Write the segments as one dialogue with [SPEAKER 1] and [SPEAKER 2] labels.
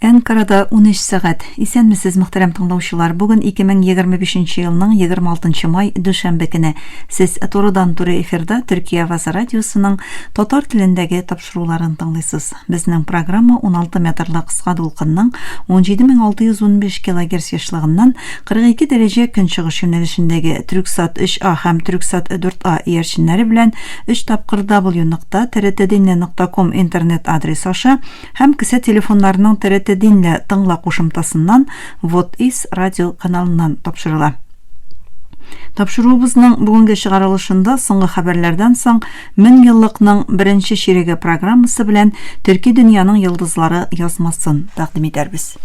[SPEAKER 1] Әнкарада 13 сәгать. Исәнмесез, мөхтәрәм тыңлаучылар. Бүген 2025 елның 26 май, дүшәмбе көне. Сез турыдан-туры эфирда Төркия Авазы радиосының татар телендәге тапшыруларын тыңлыйсыз. Безнең программа 16 метрлы кыска дулкынның 17615 килогерц ешлыгыннан 42 дәрәҗә көнчыгыш юнәлешендәге Трюксат 3А һәм Трюксат 4А иярченнәре белән 3 тапкыр w нокта trtdinle нокта ком интернет адресы аша һәм кесә телефоннарының TRT Динлә тыңла кушымтасыннан Вот Ис радио каналыннан тапшырыла. Тапшыруыбызның бүгенге чыгарылышында соңгы хәбәрләрдән соң меңьеллыкның беренче чиреге программасы белән Төрки дөньяның йолдызлары язмасын тәкъдим итәрбез.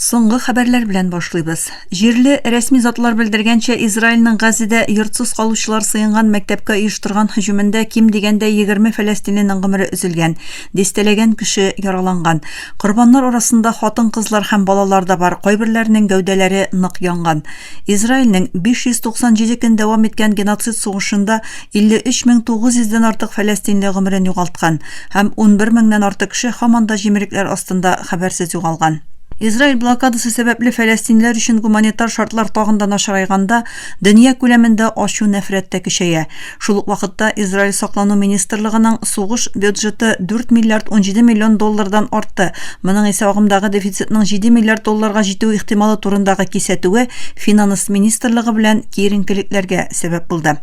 [SPEAKER 1] Соңгы хәбәрләр белән башлыйбыз. Җирле рәсми затлар белдергәнчә, Израильнең Газида йортсыз калучылар сыенган мәктәпкә оештырган һөҗүмендә ким дигәндә 20 фәләстинленең гомере өзелгән, дистәләгән кеше яраланган. Корбаннар арасында хатын-кызлар һәм балалар да бар, кайберләренең гәүдәләре нык янган. Израильнең 597 көн дәвам иткән геноцид сугышында 53 900 дән артык фәләстинле гомерен югалткан һәм 11 меңнән артык кеше һаман да җимерекләр астында хәбәрсез югалган. Израиль блокадасы сәбәпле фәләстинлеләр өчен гуманитар шартлар тагын да начарайганда, дөнья күләмендә ачу-нәфрәт тә көчәя. Шул ук вакытта Израиль саклану министрлыгының сугыш бюджеты 4 миллиард 17 миллион доллардан артты, моның исә агымдагы дефицитның 7 миллиард долларга җитү ихтималы турындагы кисәтүе Финанс министрлыгы белән киеренкелекләргә сәбәп булды.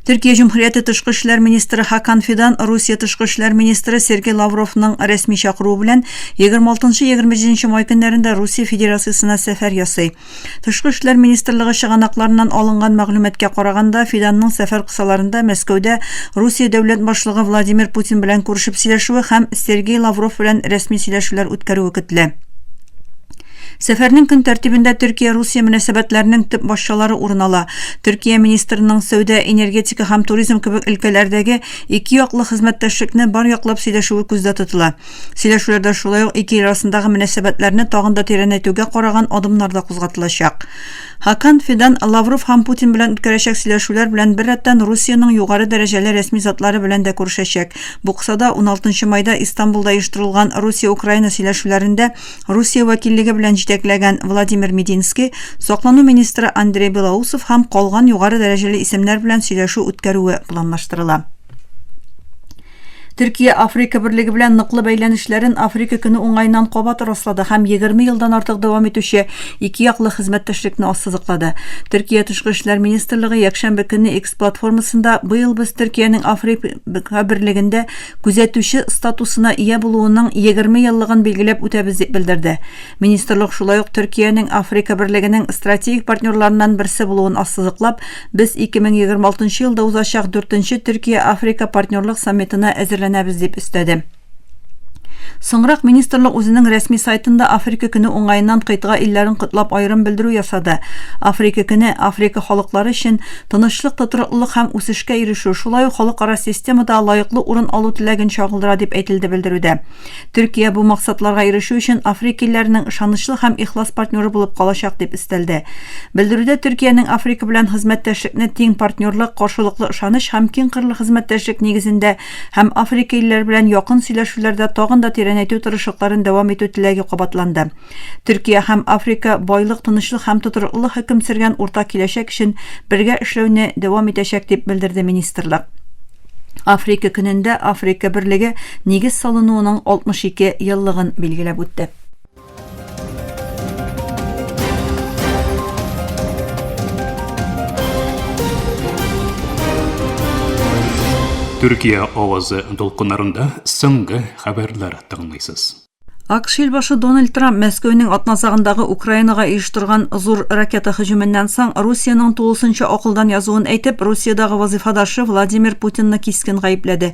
[SPEAKER 1] Төркия Җөмһүрияте тышкы эшләр министры Хакан Фидан Русия тышкы эшләр министры Сергей Лавровның рәсми чакыруы белән 26-27 май көннәрендә Русия Федерациясенә сәфәр ясый. Тышкы эшләр министрлыгы чыганакларыннан алынган мәгълүматка караганда, Фиданның сәфәр кысаларында Мәскәүдә Русия дәүләт башлыгы Владимир Путин белән күрешеп сөйләшүе һәм Сергей Лавров белән рәсми сөйләшүләр үткәрүе көтелә. Сәфәрнең көн тәртибендә Төркия-Русия мөнәсәбәтләренең төп башчалары урын ала. Төркия министрының сәүдә, энергетика һәм туризм кебек өлкәләрдәге ике яклы хезмәттәшлекне бар яклап сөйләшүе күздә тотыла. Сөйләшүләрдә шулай ук ике ил арасындагы мөнәсәбәтләрне тагын да тирәнәйтүгә караган адымнар да кузгатылачак. Хакан Фидан Лавров һәм Путин белән үткәрәчәк сөйләшүләр белән беррәттән Русиянең югары дәрәҗәле рәсми затлары белән дә күрешәчәк. Бу кысада 16 майда Истанбулда оештырылган Русия-Украина сөйләшүләрендә Русия вәкиллеге белән җитәкләгән Владимир Мединский, саклану министры Андрей Белоусов һәм калган югары дәрәҗәле исемнәр белән сөйләшү үткәрүе планлаштырыла. Төркия Африка берлеге белән ныклы бәйләнешләрен Африка көне уңаеннан кабат раслады һәм 20 елдан артык дәвам итүче ике яклы хезмәттәшлекне ассызыклады. Төркия тышкы эшләр министрлыгы якшәмбе көнне X платформасында быел без Төркиянең Африка берлегендә күзәтүче статусына ия булуының 20 еллыгын билгеләп үтәбез дип белдерде. Министрлык шулай ук Төркиянең Африка берлегенең стратегик партнерларыннан берсе булуын ассызыклап, без 2026 елда узачак дүртенче Төркия-Африка партнерлык саммитына әзерләнәбез дип өстәде. Соңрак министрлык үзенең рәсми сайтында Африка көне уңаеннан кыйтга илләрен котлап аерым белдерү ясады. Африка көне Африка халыклары өчен тынычлык, тотрыклылык һәм үсешкә ирешү, шулай ук халыкара системада лаеклы урын алу теләген чагылдыра, дип әйтелде белдерүдә. Төркия бу максатларга ирешү өчен Африка илләренең ышанычлы һәм ихлас партнеры булып калачак, дип өстәлде. Белдерүдә Төркиянең Африка белән хезмәттәшлекне тиң партнерлык, каршылыклы ышаныч һәм киңкырлы хезмәттәшлек нигезендә һәм Африка илләре белән якын сөйләшүләрдә тагын да тирәнәйтү тырышлыкларын дәвам итү теләге кабатланды. Төркия һәм Африка байлык, тынычлык һәм тотрыклылык хөкем сөргән уртак киләчәк өчен бергә эшләүне дәвам итәчәк, дип белдерде министрлык. Африка көнендә Африка берлеге нигез салынуының 62 еллыгын билгеләп үтте.
[SPEAKER 2] Төркия авазы дулкыннарында соңгы хәбәрләр тыңлыйсыз.
[SPEAKER 1] АКШ илбашы Дональд Трамп Мәскәүнең атна азагындагы Украинага оештырган зур ракета һөҗүменнән соң Русиянең тулысынча акылдан язуын әйтеп, Русиядагы вазыйфадашы Владимир Путинны кискен гаепләде.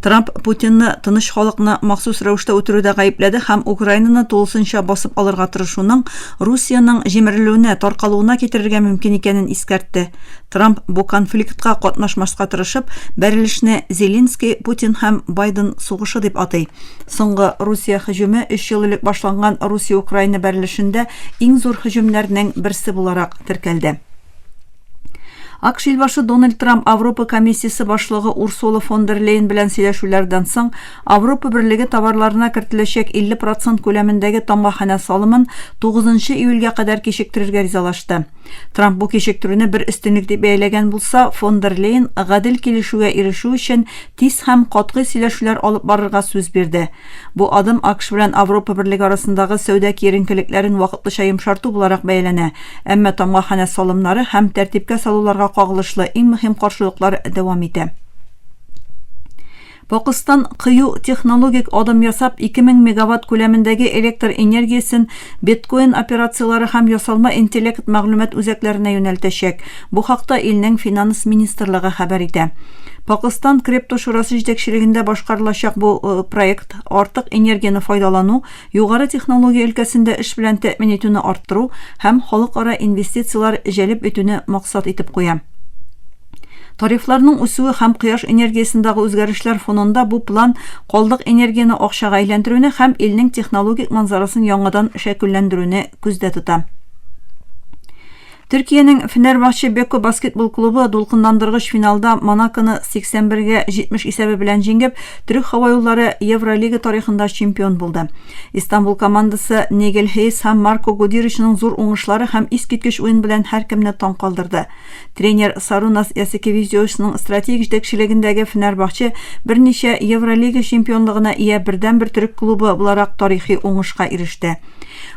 [SPEAKER 1] Трамп Путинны тыныч халыкны махсус рәвештә үтерүдә гаепләде һәм Украинаны тулысынча басып алырга тырышуның Русиянең җимерелүенә, таркалуына китерергә мөмкин икәнен искәртте. Трамп бу конфликтка катнашмаска тырышып, бәрелешне Зеленский, Путин һәм Байден сугышы дип атый. Соңгы Русия һөҗүме өч ел элек башланган Русия-Украина бәрелешендә иң зур һөҗүмнәрнең берсе буларак теркәлде. АКШ илбашы Дональд Трамп Авропа комиссиясе башлыгы Урсула фон дер Лейен белән сөйләшүләрдән соң Авропа Берлеге товарларына кертеләчәк 50 процент күләмендәге тамгаханә салымын 9 июльгә кадәр кичектерергә ризалашты. Трамп бу кичектерүне бер өстенлек дип бәяләгән булса, фон дер Лейен гадел килешүгә ирешү өчен тиз һәм катгый сөйләшүләр алып барырга сүз бирде. Бу адым АКШ белән Авропа Берлеге арасындагы сәүдә киеренкелекләрен вакытлыча йомшарту буларак бәяләнә, әмма тамгаханә салымнары һәм тәртипкә салуларга кагылышлы иң мөһим каршылыклар дәвам итә. Пакыстан кыю технологик адым ясап, 2000 мегаватт күләмендәге электр энергиясен биткоин операцияләре һәм ясалма интеллект мәгълүмат үзәкләренә юнәлтәчәк. Бу хакта илнең финанс министрлыгы хәбәр итә. Пакыстан крипто шурасы җитәкчелегендә башкарылачак бу э, проект артык энергияне файдалану, югары технология өлкәсендә эш белән тәэмин итүне арттыру һәм халыкара инвестицияләр җәлеп итүне максат итеп куя. Тарифларның үсүе һәм кояш энергиясендагы үзгәрешләр фонында бу план калдык энергияне акчага әйләндерүне һәм илнең технологик манзарасын яңадан шәкелләндерүне күздә тота. Төркиянең Фенербахче Беко баскетбол клубы дулкынландыргыч финалда Монаконы 81 гә 70 исәбе белән җиңеп, Төрек һава юллары Евролига тарихында чемпион булды. Истанбул командасы Нигел Хейс һәм Марко Гудиричның зур уңышлары һәм искиткеч уен белән һәркемне таң калдырды. Тренер Сарунас Ясикевичиусның стратегик җитәкчелегендәге Фенербахче берничә Евролига чемпионлыгына ия бердәнбер төрек клубы буларак тарихи уңышка иреште.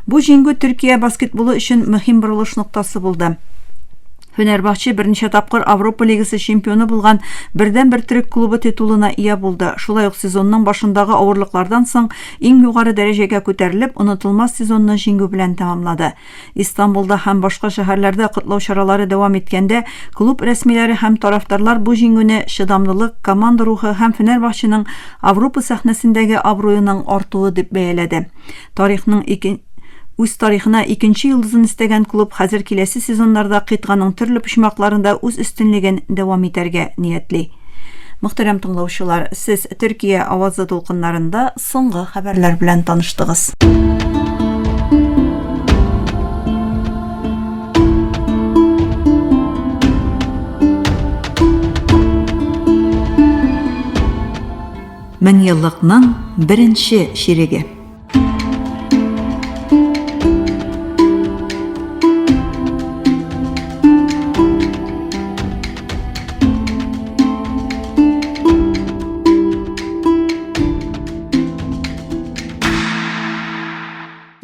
[SPEAKER 1] Бу җиңү Төркия баскетболы өчен мөһим борылыш ноктасы булды. Фенербахче берничә тапкыр Авропа лигасы чемпионы булган бердәнбер төрек клубы титулына ия булды. Шулай ук сезонның башындагы авырлыклардан соң иң югары дәрәҗәгә күтәрелеп, онытылмас сезонны җиңү белән тәмамлады. Истанбулда һәм башка шәһәрләрдә котлау чаралары дәвам иткәндә, клуб рәсмиләре һәм тарафдарлар бу җиңүне чыдамлылык, команда рухы һәм Фенербахченың Авропа сәхнәсендәге абруеның артуы дип бәяләде. Тарихның ике Үз тарихына икенче йолдызын өстәгән клуб хәзер киләсе сезоннарда кыйтганың төрле почмакларында үз өстенлеген дәвам итәргә ниятли. Мөхтәрәм тыңлаучылар, сез Төркия авазы дулкыннарында соңгы хәбәрләр белән таныштыгыз. Меңьеллыкның беренче чиреге.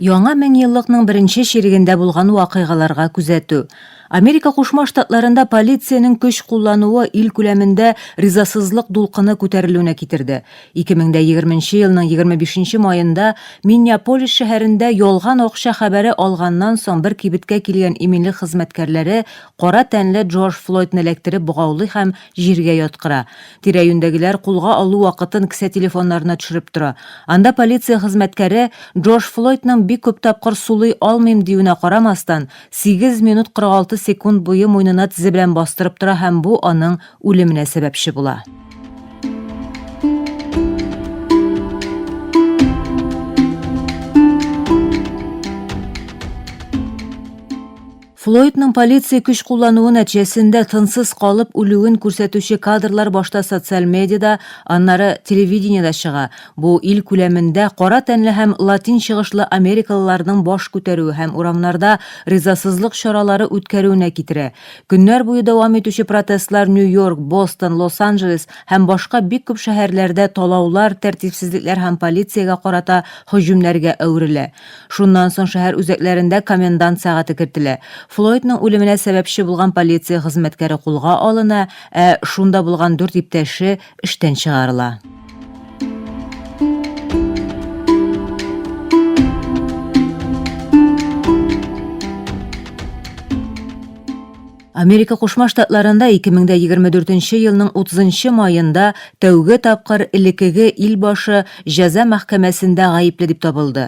[SPEAKER 3] Яңа меңьеллыкның беренче чирегендә булган вакыйгаларга күзәтү. Америка Кушма Штатларында полициянең көч куллануы ил күләмендә ризасызлык дулкыны күтәрелүенә китерде. 2020 нче елның 25 нче маенда Миннеаполис шәһәрендә ялган акча хәбәре алганнан соң бер кибеткә килгән иминлек хезмәткәрләре кара тәнле Джордж Флойдны эләктереп богаулый һәм җиргә яткыра. Тирә-юньдәгеләр кулга алу вакытын кесә телефоннарына төшереп тора. Анда полиция хезмәткәре Джордж Флойдның бик күп тапкыр сулый алмыйм диюенә карамастан, 8 минут 46 секунд буе муенына тезе белән бастырып тора һәм бу аның үлеменә сәбәпче була. Флойдның полиция көч куллануы нәтиҗәсендә тынсыз калып үлүен күрсәтүче кадрлар башта социаль медиада, аннары телевидениедә чыга. Бу ил күләмендә кара тәнле һәм латин чыгышлы америкалыларның баш күтәрүе һәм урамнарда ризасызлык чаралары үткәрүенә китерә. Көннәр буе дәвам итүче протестлар Нью-Йорк, Бостон, Лос-Анджелес һәм башка бик күп шәһәрләрдә талаулар, тәртипсезлекләр һәм полициягә карата һөҗүмнәргә әверелә. Шуннан соң шәһәр үзәкләрендә комендант сәгате кертелә. Флойдның үлеменә сәбәпче булган полиция хезмәткәре кулга алына, ә шунда булган дүрт иптәше эштән чыгарыла. Америка Кушма Штатларында 2024 елның 30 маенда тәүге тапкыр элеккеге ил башы җәза мәхкәмәсендә гаепле дип табылды.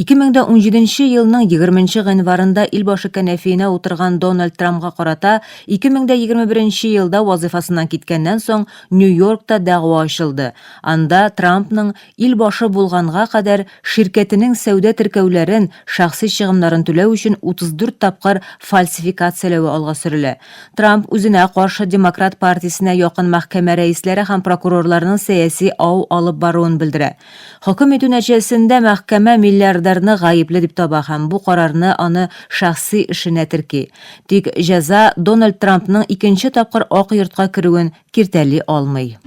[SPEAKER 3] 2017 елның 20 гыйнварында ил башы кәнәфиенә утырган Дональд Трампка карата 2021 елда вазыйфасыннан киткәннән соң Нью-Йоркта дәгъва ачылды. Анда Трампның Ил башы булганга кадәр ширкәтенең сәүдә теркәүләрен, шәхси чыгымнарын түләү өчен 34 тапкыр фальсификацияләве алга сөрелә. Трамп үзенә каршы Демократ партиясенә якын мәхкәмә рәисләре һәм прокурорларның сәяси ау алып баруын белдерә. Хөкем итү нәтиҗәсендә мәхкәмә миллиардерны гаепле дип таба һәм бу карарны аны шәхси эшенә терки. Тик җәза Дональд Трампның икенче тапкыр Ак йортка керүен киртәли алмый.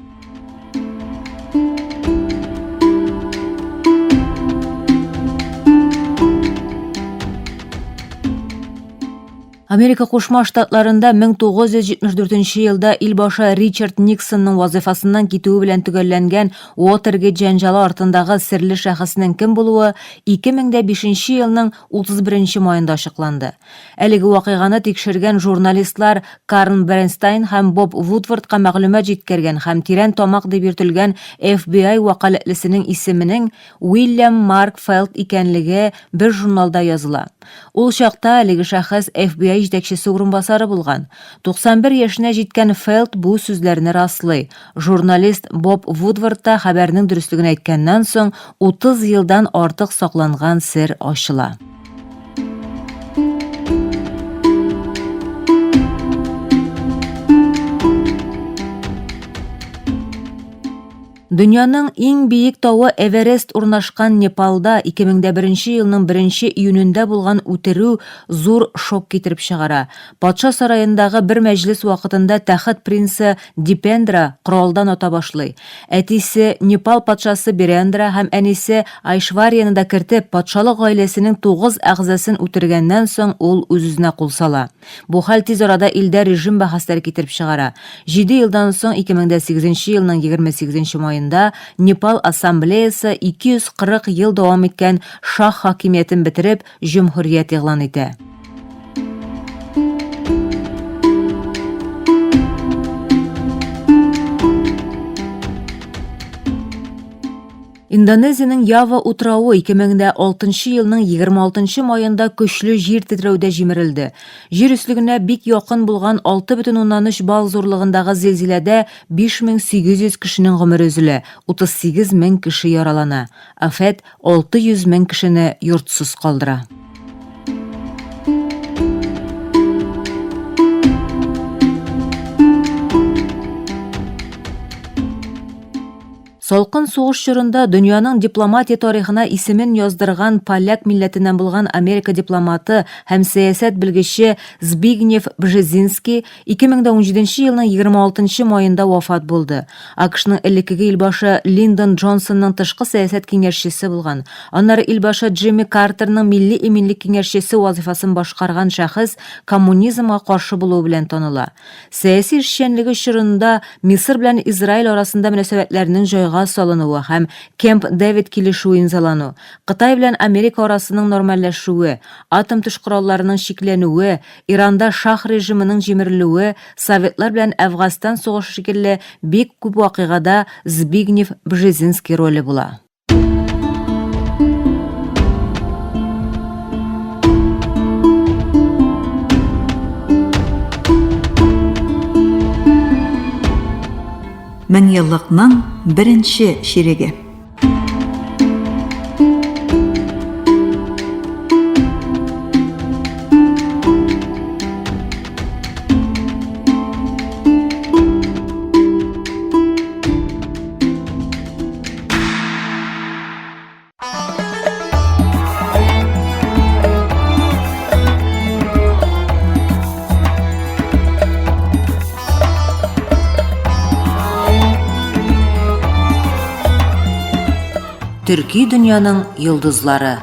[SPEAKER 3] Америка Кушма Штатларында 1974 елда илбашы Ричард Никсонның вазыйфасыннан китүе белән төгәлләнгән Уотергейт җәнҗалы артындагы серле шәхеснең кем булуы 2005 елның 31 маенда ачыкланды. Әлеге вакыйганы тикшергән журналистлар Карн Бернстайн һәм Боб Вудвардка мәгълүмат җиткергән һәм тирән тамак дип йөртелгән FBI вәкаләтлесенең исеменең Уильям Марк Фелд икәнлеге бер журналда языла. Ул чакта әлеге шәхес FBI җитәкчесе урынбасары булган. 91 яшенә җиткән Фелд бу сүзләрне раслый. Журналист Боб Вудвард та хәбәрнең дөреслеген әйткәннән соң 30 елдан артык сакланган сер ачыла. Дөньяның иң биек тавы Эверест урнашкан Непалда 2001 елның 1 июнендә булган үтерү зур шок китереп чыгара. Патша сараендагы бер мәҗлес вакытында тәхет принцы Дипендра коралдан ата башлый. Әтисе, Непал патшасы Бирендра һәм әнисе Айшварияны да кертеп, патшалык гаиләсенең тугыз әгъзасын үтергәннән соң ул үз-үзенә кул сала. Бу хәл тиз арада илдә режим бәхәсләре китереп чыгара. Җиде елдан соң, 2008 елның 28 маенда Непал ассамблеясы 240 ел дәвам иткән шаһ хакимиятен бетереп, җөмһүрият игълан итә. Индонезиянең Ява утравы 2006 елның 26 маенда көчле җир тетрәүдә җимерелде. Җир өслегенә бик якын булган 6,3 балл зурлыгындагы зилзиләдә 5800 кешенең гомере өзелә, 38 мең кеше яралана. Афәт 600 мең кешене йортсыз калдыра. Салкын сугыш чорында дөньяның дипломатия тарихына исемен яздырган поляк милләтеннән булган Америка дипломаты һәм сәясәт белгече Збигнев Бжезинский 2017 елның 26 маенда вафат булды. АКШның элеккеге илбашы Линдон Джонсонның тышкы сәясәт киңәшчесе булган, аннары илбашы Джимми Картерның милли иминлек киңәшчесе вазыйфасын башкарган шәхес коммунизмга каршы булуы белән таныла. Сәяси эшчәнлеге чорында Мисыр белән Израиль арасында мөнәсәбәтләрнең җайга салынуы һәм Кемп-Дэвид килешүе имзалану, Кытай белән Америка арасының нормальләшүе, атом-төш коралларының чикләнүе, Иранда шаһ режимының җимерелүе, Советлар белән Әфганстан сугышы шикелле бик күп вакыйгада Збигнев Бжезинский роле була.
[SPEAKER 1] Меңьеллыкның беренче чиреге.
[SPEAKER 3] Төрки дөньяның йолдызлары.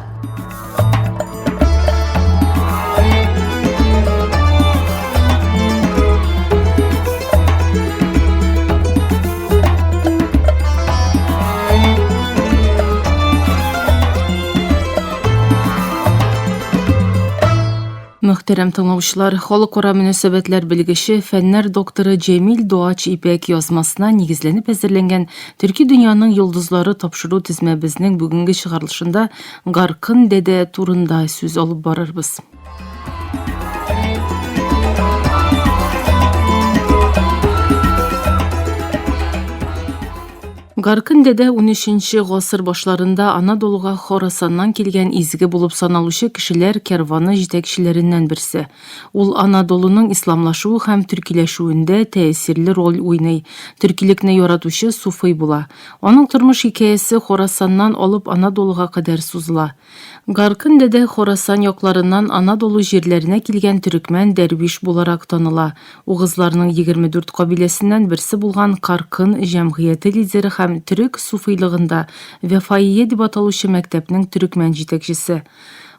[SPEAKER 4] Мөхтәрәм тыңлаучылар, халыкара мөнәсәбәтләр белгече, фәннәр докторы Җәмил Дуач Ипәк язмасына нигезләнеп әзерләнгән Төрки дөньяның йолдызлары тапшыру тезмәбезнең бүгенге чыгарылышында Гаркын дәдә турында сүз алып барырбыз. Гаркын дәдә унөченче гасыр башларында Анадолуга Хорасаннан килгән изге булып саналучы кешеләр кәрваны җитәкчеләреннән берсе. Ул Анадолуның исламлашуы һәм төркиләшүендә тәэсирле роль уйный, төркилекне яратучы суфый була. Аның тормыш хикәясе Хорасаннан алып Анадолуга кадәр сузыла. Гаркын дәдә Хорасан якларыннан Анадолу җирләренә килгән төрекмән дәрвиш буларак таныла. Угызларның 24 кабиләсеннән берсе булган Каркын җәмгыяте лидеры һәм төрек суфыйлыгында Вәфаие дип аталучы мәктәпнең төрекмән җитәкчесе.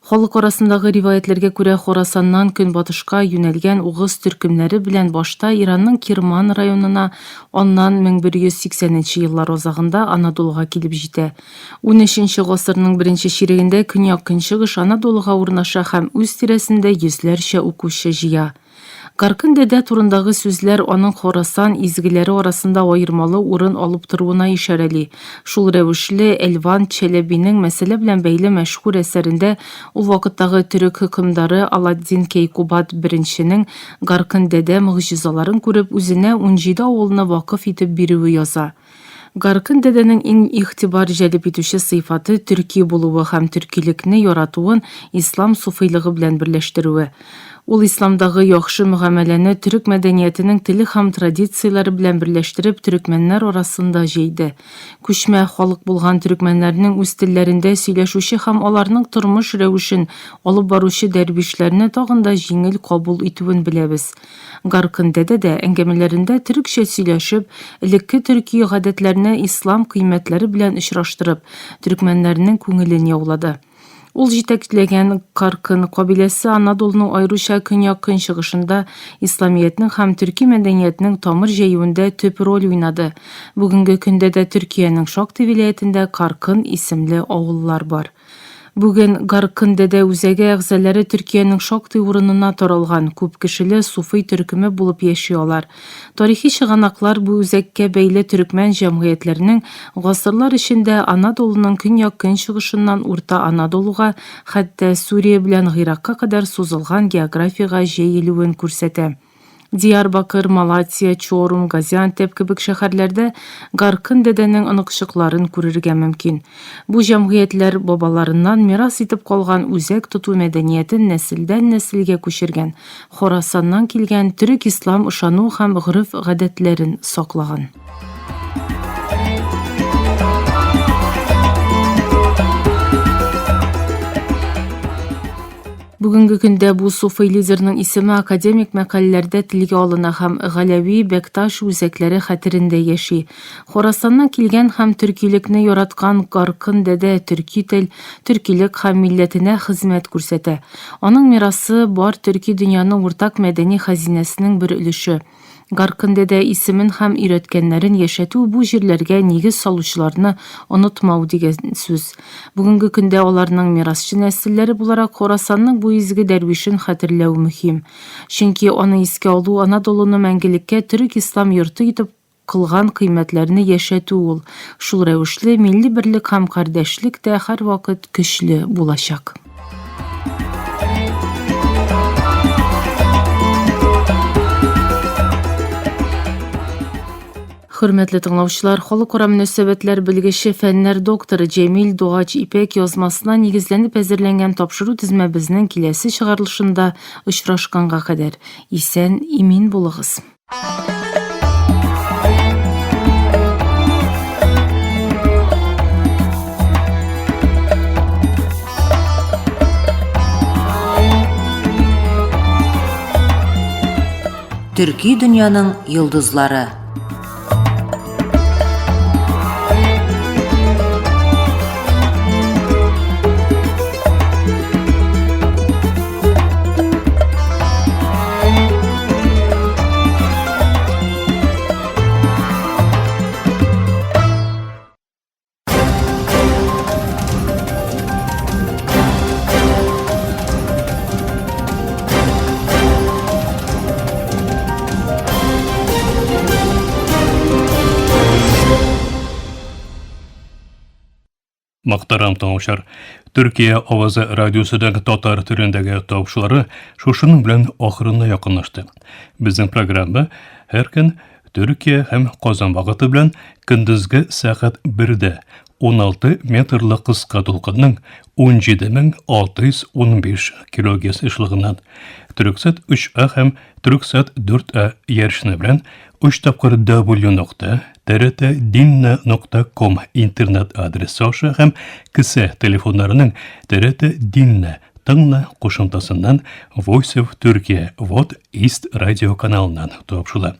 [SPEAKER 4] Халык арасындагы риваятьләргә күрә, Хорасаннан көнбатышка юнәлгән угыз төркемнәре белән башта Иранның Кирман районына, аннан 1180 нче еллар азагында Анадолуга килеп җитә. Унөченче гасырның беренче чирегендә көньяк-көнчыгыш Анадолуга урнаша һәм үз тирәсендә йөзләрчә укучы җыя. Каркын дәдә турындагы сүзләр аның Хорасан изгеләре арасында аермалы урын алып торуына ишарәли. Шул рәвешле, Эльван Чәләбинең мәсьәлә белән бәйле мәшһүр әсәрендә ул вакыттагы төрек хөкемдары Алатдин Кәйкубат I-нең Гаркын дәдә могҗизаларын күреп, үзенә унҗиде авылны вакыф итеп бирүе яза. Гаркын дәдәнең иң игътибар җәлеп итүче сыйфаты төрки булуы һәм төркилекне яратуын ислам суфыйлыгы белән берләштерүе. Ул исламдагы яхшы мөгамәләне төрек мәдәниятенең теле һәм традицияләре белән берләштереп төрекмәннәр арасында җәйде. Күчмә халык булган төрекмәннәрнең үз телләрендә сөйләшүче һәм аларның тормыш рәвешен алып баручы дәрвишләрне тагын да җиңел кабул итүен беләбез. Гаркын дәдә дә әңгәмәләрендә төрекчә сөйләшеп, элекке төрки гадәтләрне ислам кыйммәтләре белән очраштырып, төрекмәннәрнең күңелен яулады. Ул җитәкләгән Каркын кабиләсе Анадолуның аеруча көньяк-көнчыгышында исламиятнең һәм төрки мәдәниятнең тамыр җәюендә төп роль уйнады. Бүгенге көндә дә Төркиянең шактый вилаятендә Каркын исемле авыллар бар. Бүген Гаркын дәдә үзәге әгъзалары Төркиянең шактый урынына таралган, күп кешеле суфый төркеме булып яши алар. Тарихи чыганаклар бу үзәккә бәйле төрекмән җәмгыятьләренең гасырлар эчендә Анадолуның көньяк-көнчыгышыннан Урта Анадолуга, хәтта Сүрия белән Гыйракка кадәр сузылган географиягә җәелүен күрсәтә. Диярбакыр, Малатия, Чорум, Газиантеп кебек шәһәрләрдә Гаркын дәдәнең оныкчыкларын күрергә мөмкин. Бу җәмгыятьләр бабаларыннан мирас итеп калган үзәк тоту мәдәниятен нәселдән-нәселгә күчергән, Хорасаннан килгән төрек-ислам ышану һәм гореф-гадәтләрен саклаган. Бүгенге көндә бу суфый лидерның исеме академик мәкаләләрдә телгә алына һәм Галәви, Бәкташ үзәкләре хәтерендә яши. Хорасаннан килгән һәм төркилекне яраткан Гаркын дәдә төрки тел, төркилек һәм милләтенә хезмәт күрсәтә. Аның мирасы бар төрки дөньяның уртак мәдәни хәзинәсенең бер өлеше. Гаркынде дә исемен һәм өйрәткәннәрен яшәтү бу җирләргә нигез салучыларны онытмау дигән сүз. Бүгенге көндә аларның мирасчы нәселләре буларак Хорасанның бу изге дәрвишен хәтерләү мөһим. Чөнки аны искә алу Анадолуны мәңгелеккә төрек-ислам йорты итеп кылган кыйммәтләрне яшәтү ул. Шул рәвешле милли берлек һәм кардәшлек тә һәрвакыт көчле булачак. Хөрмәтле тыңлаучылар, халыкара мөнәсәбәтләр белгече, фәннәр докторы Җәмил Дугач Ипәк язмасына нигезләнеп әзерләнгән тапшыру тезмәбезнең киләсе чыгарылышында очрашканга кадәр исән имин булыгыз.
[SPEAKER 3] Төрки дөньяның йолдызлары.
[SPEAKER 2] Мөхтәрәм тыңлаучылар, Төркия авазы радиосының татар телендәге тапшырулары шушының белән ахырына якынлашты. Безнең программа һәр көн Төркия һәм Казан вакыты белән көндезге сәгать 1дә 16 метрлы кыска дулкынның 17615 килогерц ешлыгыннан Төрксат 3А һәм Төрксат 4А ярышны белән 3 тапкыр w нокта trtdinna нокта ком интернет адресы аша һәм кесә телефоннарының TRT Dinna тыңла кушымтасыннан Voice of Turkey Вот East радио каналыннан тапшыла.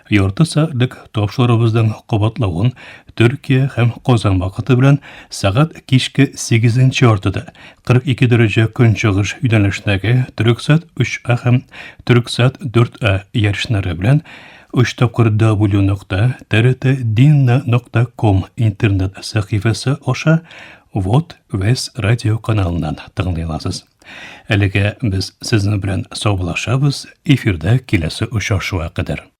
[SPEAKER 2] Ярты сәгатьлек тапшыруыбызның кабатлавын Төркия һәм Казан вакыты белән сәгать кичке 8 яртыда 42 дәрәҗә көнчыгыш юнәлешендәге Төрексат 3А һәм Төрексат 4А ярышнары белән 3 тапкыр w нокта trtdinna нокта ком интернет сәхифәсе аша Вот Вес радио каналыннан тыңлый аласыз. Әлегә без сезнең белән саубуллашабыз, эфирда киләсе очрашуга кадәр.